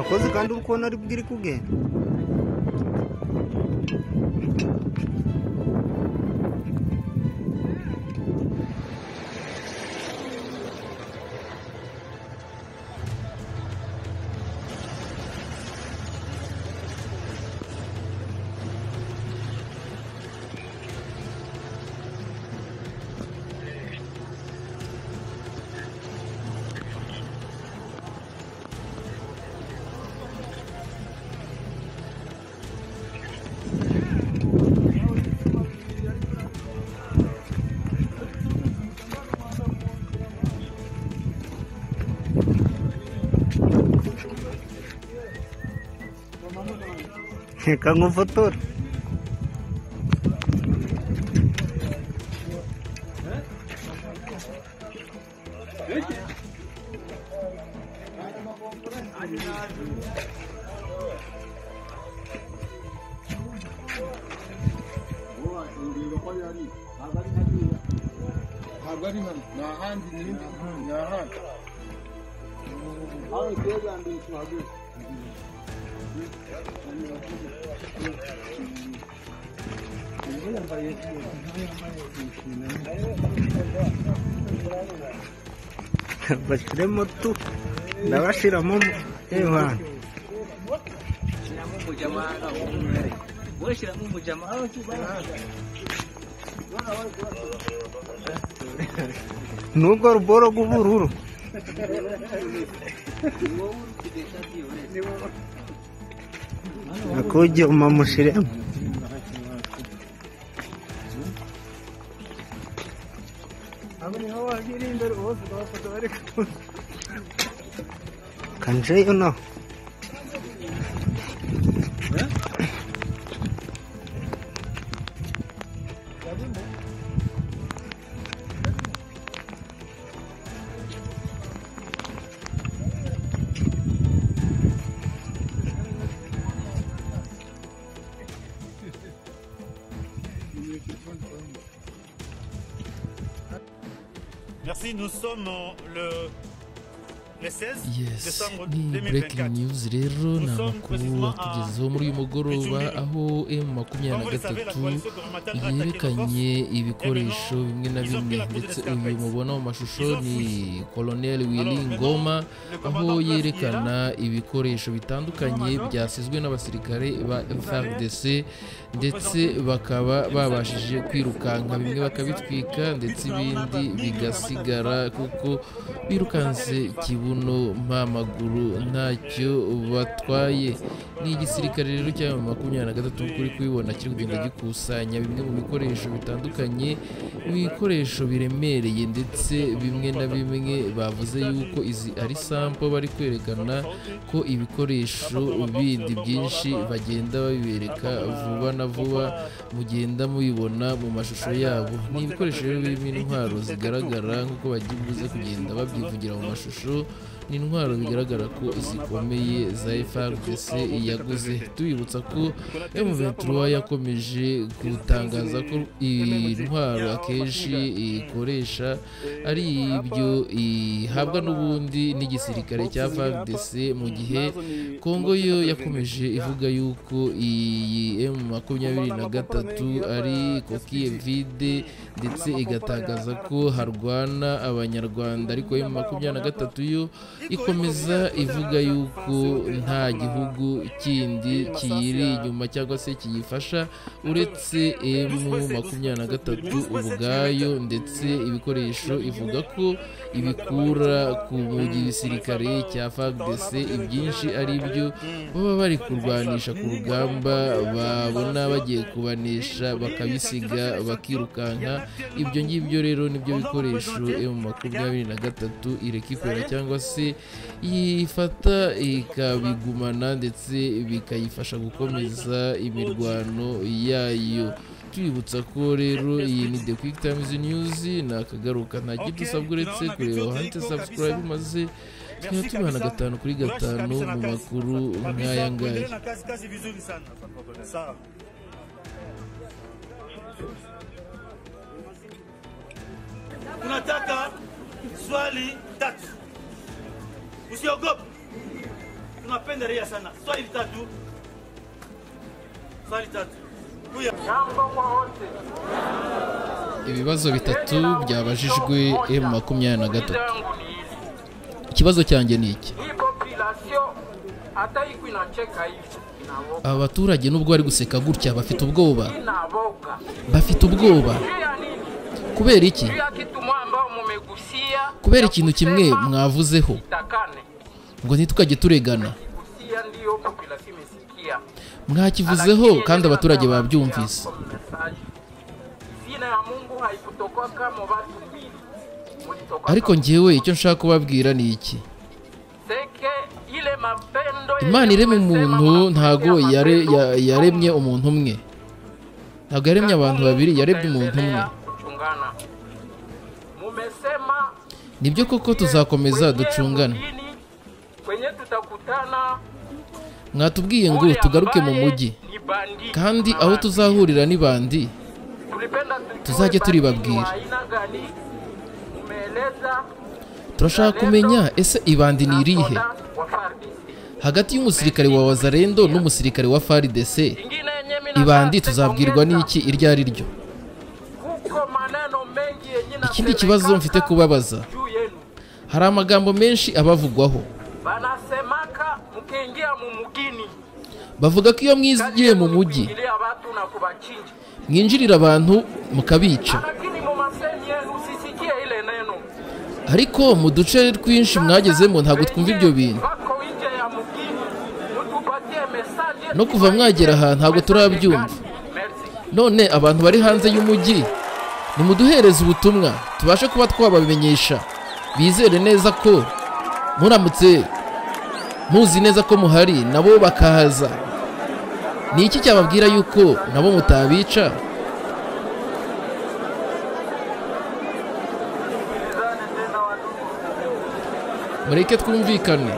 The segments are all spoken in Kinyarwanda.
Umukozi kandi uri kubona ari bwiri kugenda. Reka nkufotore. Bashyiremo tu ndabashiramo ewana. Nubwo ruboro rw'ubururu nakujya mushiremo. Kanjeyo no. Merci, nous sommes le 16 Yes, décembre ni breaking 2024. news rero Nous ni sommes amakuru précisément à atugezeho muri uyu mugoroba Bicumbi. Aho M makumyabiri Comme na vous le savez, la gatatu coalition gouvernementale a attaqué nos forces. yerekanye ibikoresho bimwe na ils ont bimwe pris la peau de ndetse uyu l'escarpette. mubona mu mashusho Ils ont ni fui. Colonel Alors Willy maintenant, Ngoma le aho commandant Place qui est là, yerekana ibikoresho bitandukanye byasizwe n'abasirikare ba FARDC ndetse bakaba babashije kwirukanka bimwe bakabitwika ndetse ibindi bigasigara kuko birukanse kibuno mpamaguru ntacyo batwaye. Ni igisirikare rero cya 23 kuri kubibona kiri kugenda gikusanya bimwe mu bikoresho bitandukanye, ibikoresho biremereye ndetse bimwe na bimwe bavuze yuko izi ari sample bari kwerekana ko ibikoresho bindi byinshi bagenda babibereka vuba na vuba mugenda mubibona mu mashusho yabo. Ni ibikoresho rero birimo intwaro zigaragara nk'uko bagiye kugenda babyivugira mu mashusho. Ni intwaro bigaragara ko zikomeye za FARDC yaguze. Tubibutsa ko M23 yakomeje gutangaza ko intwaro akenshi ikoresha ari ibyo ihabwa n'ubundi n'igisirikare cya FARDC, mu gihe Kongo yo yakomeje ivuga yuko iyi M23 ari coquille vide ndetse igatangaza ko harwana Abanyarwanda, ariko M23 yo ikomeza ivuga yuko nta gihugu kindi kiyiri inyuma cyangwa se kiyifasha uretse M23 ubwayo, ndetse ibikoresho ivuga ko ibikura ku gisirikare cya FARDC ibyinshi ari byo baba bari kurwanisha ku rugamba, babona bagiye kubanesha bakabisiga bakirukanka. Ibyo ngibyo rero nibyo bikoresho M23 irekipera cyangwa se yifata ikabigumana ndetse bikayifasha gukomeza imirwano yayo. Tubibutsa ko rero iyi ni The Quick Times News, ni akagaruka nta kindi usabwa uretse kureba handitse subscribe maze tukaba tubana 5 kuri 5 mu makuru nk'aya ngaya. Muendelee na kazi, kazi vizuri sana. Sawa. Tunataka swali tatu. Usiogope. Tunapenda raia sana. Swali tatu. Swali tatu. Ibibazo bitatu byabajijwe M23. Ikibazo cyanjye ni iki: aba baturage nubwo bari guseka gutya bafite ubwoba, bafite ubwoba kubera iki? Kubera ikintu kimwe mwavuzeho ngo ntitukajye turegana, mwakivuzeho kandi abaturage babyumvise. Ariko njyewe icyo nshaka kubabwira ni iki: Imana irema umuntu ntago yaremye umuntu umwe, ntago yaremye abantu babiri, yaremye umuntu umwe. Nibyo koko tuzakomeza ducungane. Mwatubwiye ngo tugaruke mu mujyi, kandi aho tuzahurira ni bandi tuzajye turibabwira. Turashaka kumenya ese ibandi ni irihe hagati y'umusirikare wa Wazalendo n'umusirikare wa FARDC? Ibandi tuzabwirwa n'iki iryo ari ryo? Ikindi kibazo mfite kubabaza, hari amagambo menshi abavugwaho. Bavuga ko iyo mwizigiye mu mujyi mwinjirira abantu mukabica, ariko mu duce twinshi mwagezemo ntabwo twumva ibyo bintu. No kuva mwagera aha ntabwo turabyumva. None abantu bari hanze y'umujyi nimuduhereze ubutumwa tubashe kuba twabamenyesha, bizere neza ko muramutse muzi neza ko muhari nabo bakahaza. Ni iki cyababwira yuko nabo mutabica? Mureke twumvikane,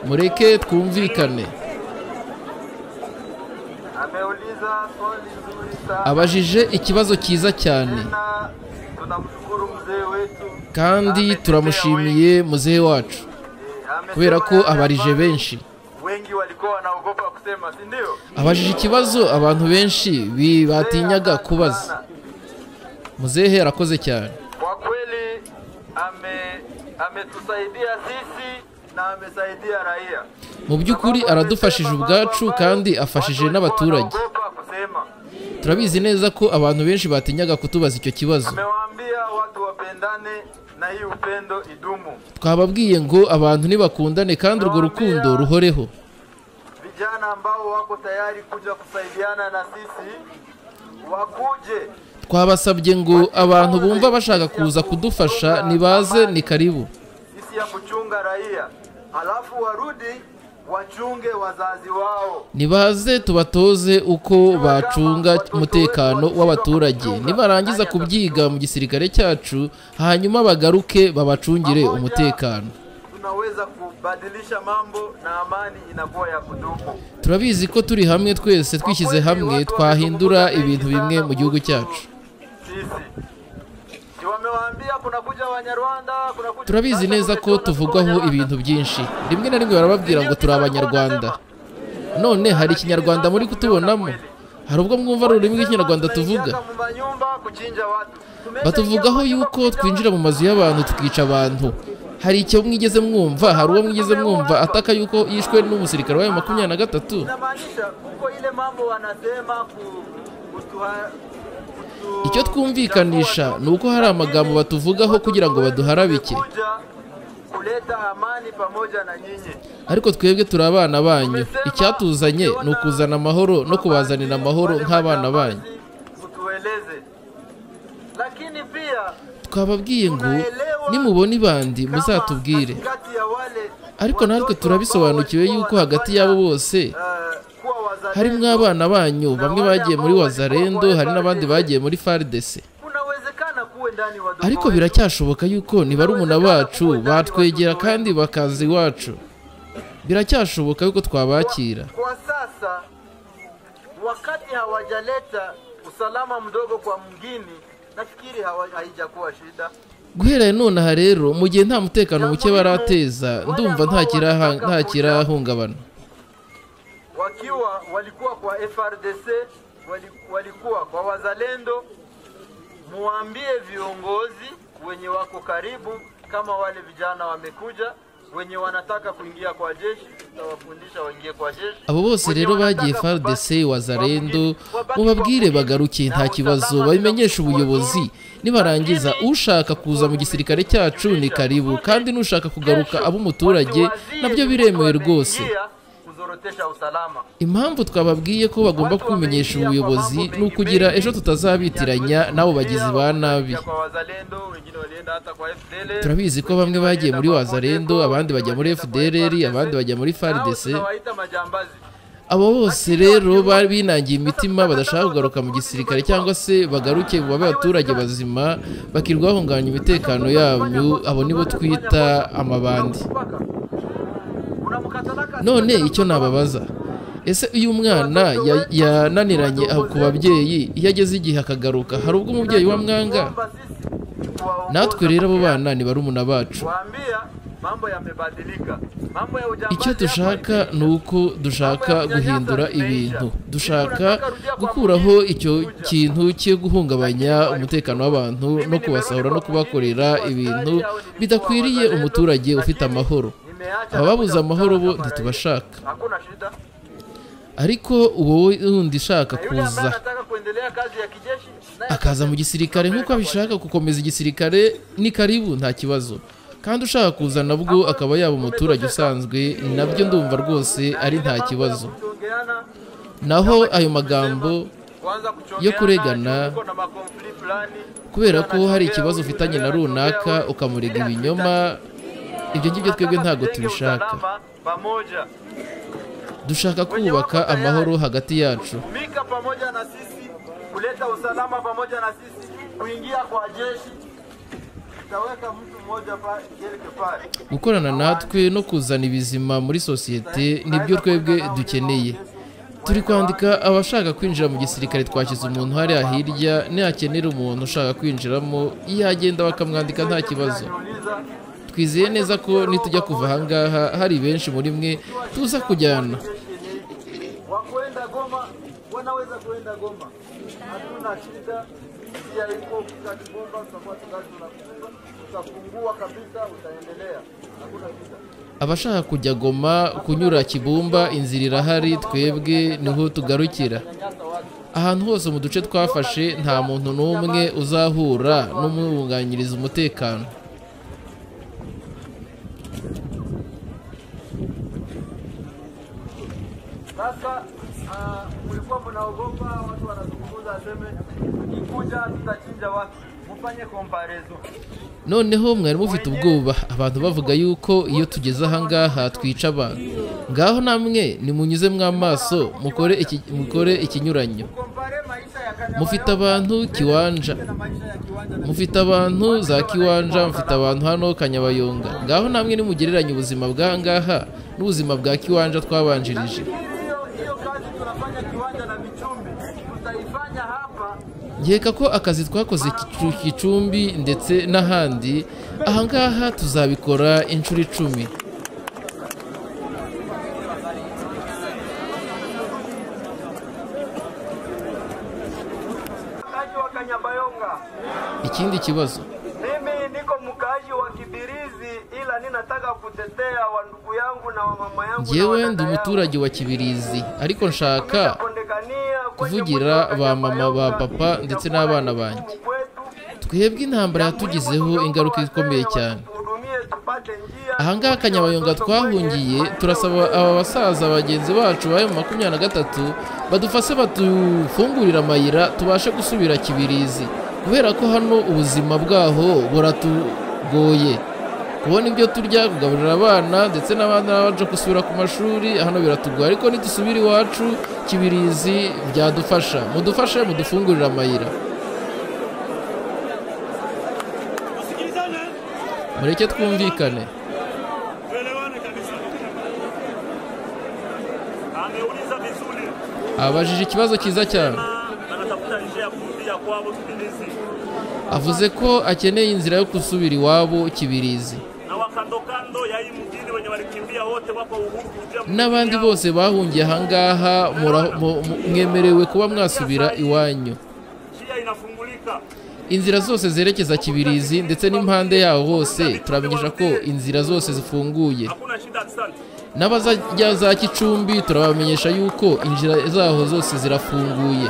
mureke twumvikane. Abajije ikibazo cyiza cyane kandi turamushimiye muzehe wacu kubera ko abarije benshi. Abajije ikibazo abantu benshi batinyaga kubaza. Muzehe arakoze cyane. Mu by'ukuri aradufashije ubwacu kandi afashije n'abaturage. Turabizi neza ko abantu benshi batinyaga kutubaza icyo kibazo. Twababwiye ngo abantu nibakundane kandi urwo rukundo ruhoreho. Twabasabye ngo abantu bumva bashaka kuza kudufasha nibaze, ni karibu. Nibaze tubatoze uko bacunga umutekano w'abaturage, nibarangiza kubyiga mu gisirikare cyacu hanyuma bagaruke babacungire umutekano. Turabizi ko turi hamwe twese twishyize hamwe twahindura ibintu bimwe mu gihugu cyacu. Turabizi neza ko tuvugwaho ibintu byinshi, rimwe na rimwe barababwira ngo turi abanyarwanda. None hari ikinyarwanda muri kutubonamo? Hari ubwo mwumva ari ururimi rw'ikinyarwanda tuvuga? Batuvugaho yuko twinjira mu mazu y'abantu tukica abantu. Hari icyo mwigeze mwumva? Hari uwo mwigeze mwumva ataka yuko yishwe n'umusirikare wa 23? Icyo twumvikanisha ni uko hari amagambo batuvugaho kugira ngo baduharabike, ariko twebwe turi abana banyu. Icyatuzanye ni ukuzana amahoro no kubazanira amahoro nk'abana banyu. Twababwiye ngo nimubona ibandi muzatubwire, ariko natwe turabisobanukiwe yuko hagati yabo bose harimo abana banyu, bamwe bagiye muri Wazalendo, hari n'abandi bagiye muri FARDC. Ariko biracyashoboka yuko nibarumuna bacu batwegera kandi bakaza iwacu. Biracyashoboka yuko twabakira. Guhera nonaha rero, mu gihe nta mutekano muke barateza, ndumva nta kirahungabana. Wakiwa walikuwa kwa FRDC, walikuwa kwa wazalendo, muambie viongozi wenye wako karibu kama wale vijana wamekuja wenye wanataka kuingia kwa jeshi, tutawafundisha waingie kwa jeshi. Abo bose rero bagiye FARDC, Wazalendo, mubabwire bagaruke nta kibazo, babimenyeshe ubuyobozi. Nibarangiza, ushaka kuza mu gisirikare cyacu ni karibu, kandi n'ushaka kugaruka abo umuturage nabyo biremewe rwose. Impamvu twababwiye ko bagomba kubimenyesha ubuyobozi ni ukugira ejo tutazabitiranya n'abo bagizi ba nabi. Turabizi ko bamwe bagiye muri Wazalendo, abandi bajya muri FDLR, abandi bajya muri FARDC. Abo bose rero bari binangiye imitima, badashaka kugaruka mu gisirikare cyangwa se bagaruke babe abaturage bazima, bakirwa bahungabanya umutekano yanyu, abo nibo twita amabandi. None icyo nababaza, ese uyu mwana yananiranye ku babyeyi, iyo ageze igihe akagaruka, hari ubwo umubyeyi wamwanga? Natwe rero abo bana ni barumuna bacu. Icyo dushaka ni uko dushaka guhindura ibintu, dushaka gukuraho icyo kintu cyo guhungabanya umutekano w'abantu no kubasahura no kubakorera ibintu bidakwiriye umuturage ufite amahoro. Ababuze amahoro bo ntitubashaka, ariko uwo wundi ushaka kuza akaza mu gisirikare nk'uko abishaka gukomeza igisirikare ni karibu, nta kibazo. Kandi ushaka kuza nabwo akaba yaba umuturage usanzwe, nabyo ndumva rwose ari nta kibazo. Naho ayo magambo yo kuregana kubera ko hari ikibazo ufitanye na runaka ukamurega ibinyoma, ibyo ngibyo twebwe ntabwo tubishaka. Dushaka kubaka amahoro hagati yacu. Gukorana natwe no kuzana ibizima muri sosiyete nibyo twebwe dukeneye. Turi kwandika abashaka kwinjira mu gisirikare, twashyize umuntu hariya hirya, nihakenera umuntu ushaka kwinjiramo yagenda bakamwandika nta kibazo. Twizeye neza ko nitujya kuva ahangaha hari benshi muri mwe tuza kujyana. Abashaka kujya Goma kunyura Kibumba, inzira irahari, twebwe niho tugarukira. Ahantu hose mu duce twafashe nta muntu n'umwe uzahura n'umwunganiriza umutekano. Sasa mlikuwa mnaogopa watu wanazungumza aseme tukikuja tutachinja watu, mfanye comparison. Noneho mwari mufite ubwoba, abantu bavuga yuko iyo tugeze ahangaha twica abantu. Ngaho namwe nimunyuze mw'amaso mukore ikinyuranyo. Mufite abantu Kiwanja, mufite abantu za Kiwanja, mufite abantu hano Kanyabayonga. Ngaho namwe nimugereranye ubuzima bw'ahangaha n'ubuzima bwa Kiwanja twabanjirije. Nkeka ko akazi twakoze Gicumbi ndetse n'ahandi, ahangaha tuzabikora inshuro 10. Ikindi kibazo, mimi niko mkaji wa Kibirizi ila ninataka kutetea wa ndugu yangu na wa mama yangu. Njyewe ndi umuturage wa Kibirizi, ariko nshaka kuvugira ba mama, ba papa ndetse n'abana banjye. Twebwe intambara yatugizeho ingaruka ikomeye cyane. Ahangaha Kanyabayonga twahungiye, turasaba aba basaza bagenzi bacu ba M23 badufashe batufungurira amayira tubashe gusubira Kibirizi, kubera ko hano ubuzima bwaho buratugoye. Kubona ibyo turya, kugaburira abana ndetse n'abana baje gusubira ku mashuri hano biratugoye, ariko nidusubira iwacu Kibirizi byadufasha. Mudufashe mudufungurira amayira. Mureke twumvikane. Abajije ikibazo cyiza cyane. Avuze ko akeneye inzira yo gusubira iwabo Kibirizi. N'abandi bose bahungiye ahangaha mwemerewe kuba mwasubira iwanyu. Inzira zose zerekeza Kibirizi ndetse n'impande yaho hose turamenyesha ko inzira zose zifunguye. N'abazajya za Gicumbi turabamenyesha yuko inzira zaho zose zirafunguye.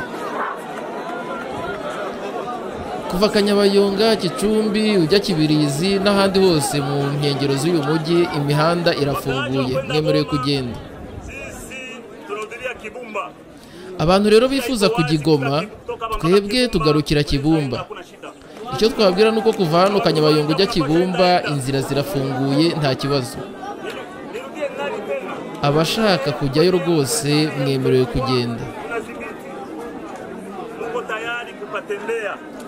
Kuva Kanyabayonga, Gicumbi, ujya Kibirizi n'ahandi hose mu nkengero z'uyu mujyi imihanda irafunguye, mwemerewe kugenda. Abantu rero bifuza kujya i Goma, twebwe tugarukira Kibumba. Icyo twabwira nuko kuva hano Kanyabayonga ujya Kibumba inzira zirafunguye nta kibazo. Abashaka kujyayo rwose mwemerewe kugenda.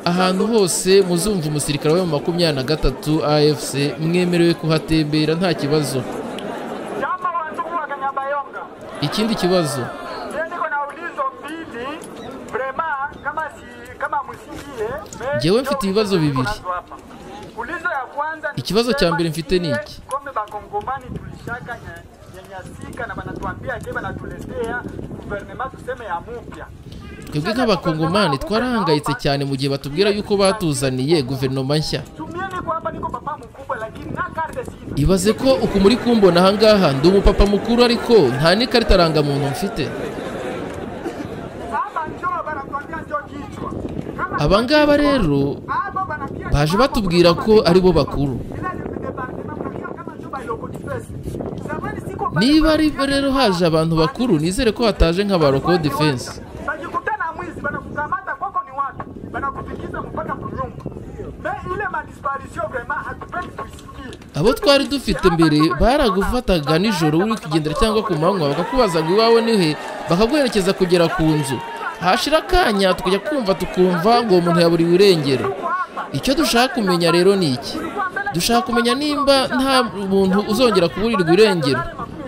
Ahantu hose muzumva umusirikare wa M23 AFC mwemerewe kuhatembera nta kibazo. Ikindi kibazo, njyewe mfite ibibazo bibiri. Ikibazo cya mbere mfite ni iki: twebwe nk'abakongomani twarahangayitse cyane mu gihe batubwira yuko batuzaniye guverinoma nshya. Ibaze ko uku muri kumbona ahangaha ndi umupapa mukuru ariko nta n'ikarita rangamuntu mfite. Abangaba rero baje batubwira ko ari bo bakuru. Niba ari rero haje abantu bakuru, nizere ko hataje nk'abaroko defense. Abo twari dufite mbere baragufataga nijoro uri kugendera cyangwa ku manywa, bakakubaza ngo iwawe ni he, bakaguherekeza kugera ku nzu. Hashira akanya tukajya kumva tukumva ngo uwo muntu yaburiwe irengero. Icyo dushaka kumenya rero ni iki: dushaka kumenya nimba nta muntu uzongera kuburirwa irengero.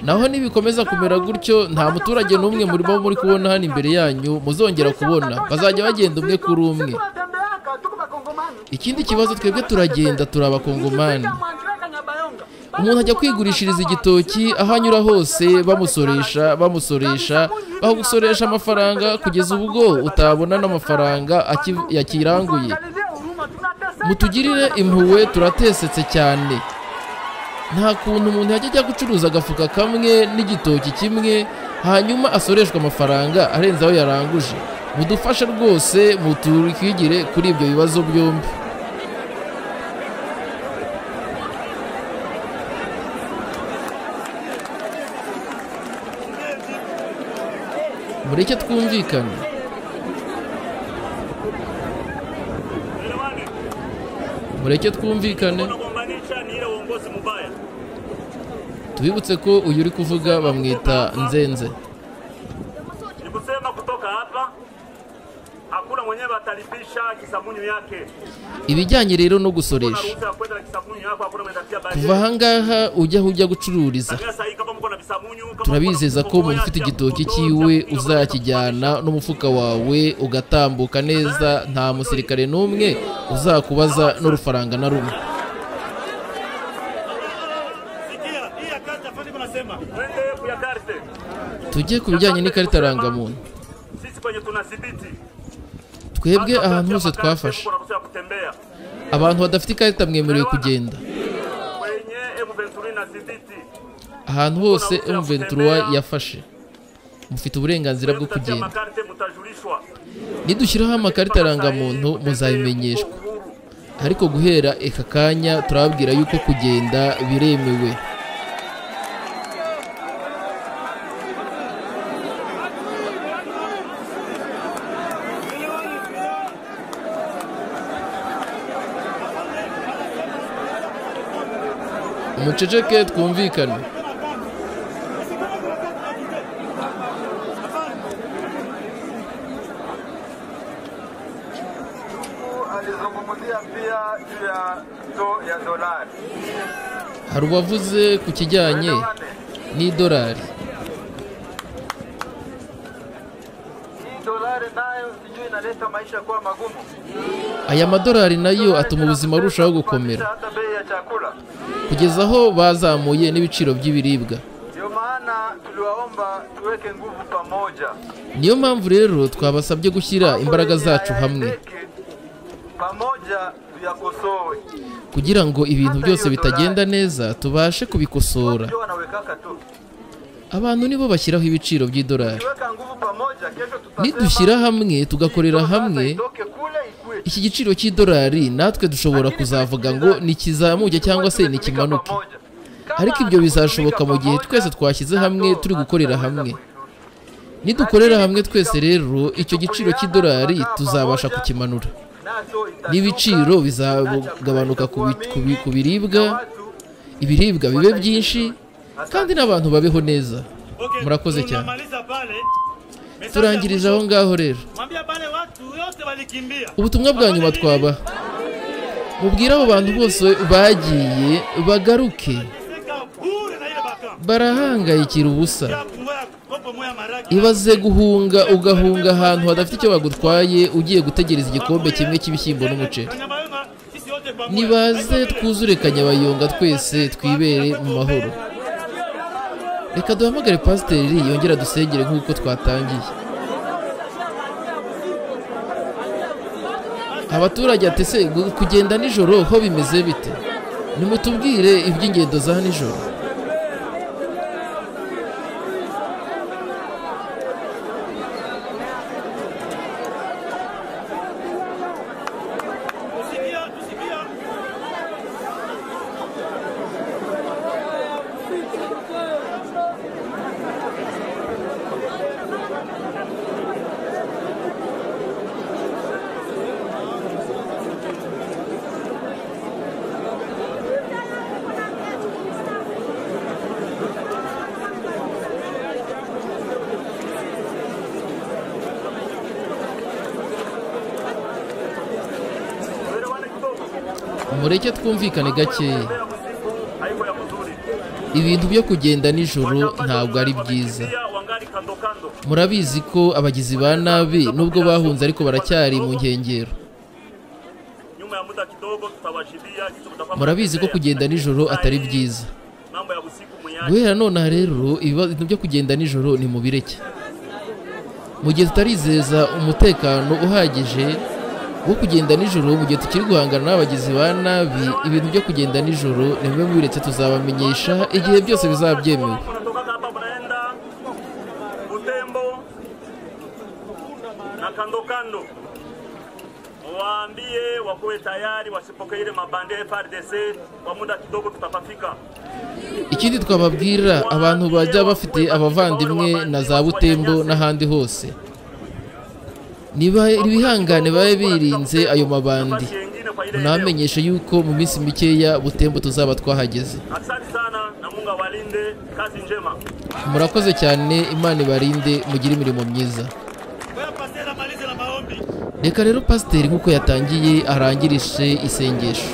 Naho nibikomeza kumera gutyo, nta muturage n'umwe murimo muri kubona hano imbere yanyu muzongera kubona, bazajya bagenda umwe kuri umwe. Ikindi kibazo, twebwe turagenda turi abakongomani. Umuntu ajya kwigurishiriza igitoki aho anyura hose bamusoresha, bagusoresha amafaranga kugeza ubwo utabona n'amafaranga yakiranguye. Mutugirire impuhwe, turatesetse cyane. Nta kuntu umuntu yajya ajya gucuruza agafuka kamwe n'igitoki kimwe hanyuma asoreshwa amafaranga arenze aho yaranguje. Mudufashe rwose muturikigire kuri ibyo bibazo byombi. Mureke twumvikane. Mureke twumvikane. Tubibutse ko uyu uri kuvuga bamwita Nzenze. Ibijyanye rero no gusoresha, kuva ahangaha ujya aho ujya gucururiza, turabizeza ko umuntu ufite igitoki cyiwe uzakijyana n'umufuka wawe ugatambuka neza, nta musirikare n'umwe uzakubaza n'urufaranga na rumwe. Tujye ku bijyanye n'ikarita rangamuntu. Twebwe ahantu hose twafashe abantu badafite ikarita mwemerewe kugenda. Ahantu hose M23 yafashe mufite uburenganzira bwo kugenda. Nidushyiraho amakarita rangamuntu muzabimenyeshwa, ariko guhera aka kanya turababwira yuko kugenda biremewe. Muceceke twumvikane. Hari uwavuze ku kijyanye n'idolari. inaleta maisha kuwa magumu. Aya madolari nayo atuma ubuzima burushaho gukomera, Hata bei ya chakula. kugeza aho bazamuye n'ibiciro by'ibiribwa. Ndio maana tuliwaomba tuweke nguvu pamoja. Niyo mpamvu rero twabasabye gushyira imbaraga zacu hamwe Pamoja tuyakosoe. kugira ngo ibintu byose bitagenda neza tubashe kubikosora. Ndio wanawekaka tu. Abantu nibo bashyiraho ibiciro by'idolari. Tukiweka nguvu pamoja, kesho tutasema Nidushyira hamwe tugakorera hamwe, itoke kule ikue. iki giciro cy'idolari natwe dushobora kuzavuga ngo nikizamuke cyangwa se nikimanuke. Ariko ibyo bizashoboka mu gihe twese twashyize hamwe turi gukorera hamwe. Nidukorera hamwe twese rero icyo giciro cy'idolari tuzabasha kukimanura, n'ibiciro bizagabanuka ku biribwa, ibiribwa bibe byinshi kandi n'abantu babeho neza. Murakoze cyane. Turangirije aho ngaho rero. Ubutumwa bwa nyuma twabaha, mubwire abo bantu bose bagiye bagaruke, barahangayikira ubusa. Ibaze guhunga ugahunga ahantu hadafite icyo bagutwaye, ugiye gutegereza igikombe kimwe cy'ibishyimbo n'umuceri. Nibaze twuzure Kanyabayonga twese twibere mu mahoro. Reka duhamagare pasiteri yongera dusengere nk'uko twatangiye. Abaturage ati se kugenda nijoro ho bimeze bite? Nimutubwire iby'ingendo za nijoro. Mureke twumvikane gakeya. Ibintu byo kugenda nijoro ntabwo ari byiza. Murabizi ko abagizi ba nabi nubwo bahunze ariko baracyari mu nkengero. Murabizi ko kugenda nijoro atari byiza. Guhera nonaha rero ibintu byo kugenda nijoro ni mubireke. Mu gihe tutarizeza umutekano uhagije wo kugenda nijoro, mu gihe tukiri guhangana n'abagizi ba nabi, ibintu byo kugenda nijoro ni bimwe mubiretse, tuzabamenyesha igihe byose bizaba byemewe. Butembo na kando kando, waambie wakuwe tayari wasipokee ile mabande FARDC kwa muda kidogo tutapafika. Ikindi twababwira abantu bajya bafite abavandimwe na za Butembo n'ahandi hose, niba ibihangane babe birinze ayo mabandi, munamenyeshe yuko mu minsi mikeya Butembo tuzaba twahageze. Asante sana na Mungu awalinde, kazi njema. Murakoze cyane, Imana ibarinde, mugire imirimo myiza. Reka rero pasiteri nk'uko yatangiye arangirishe isengesho.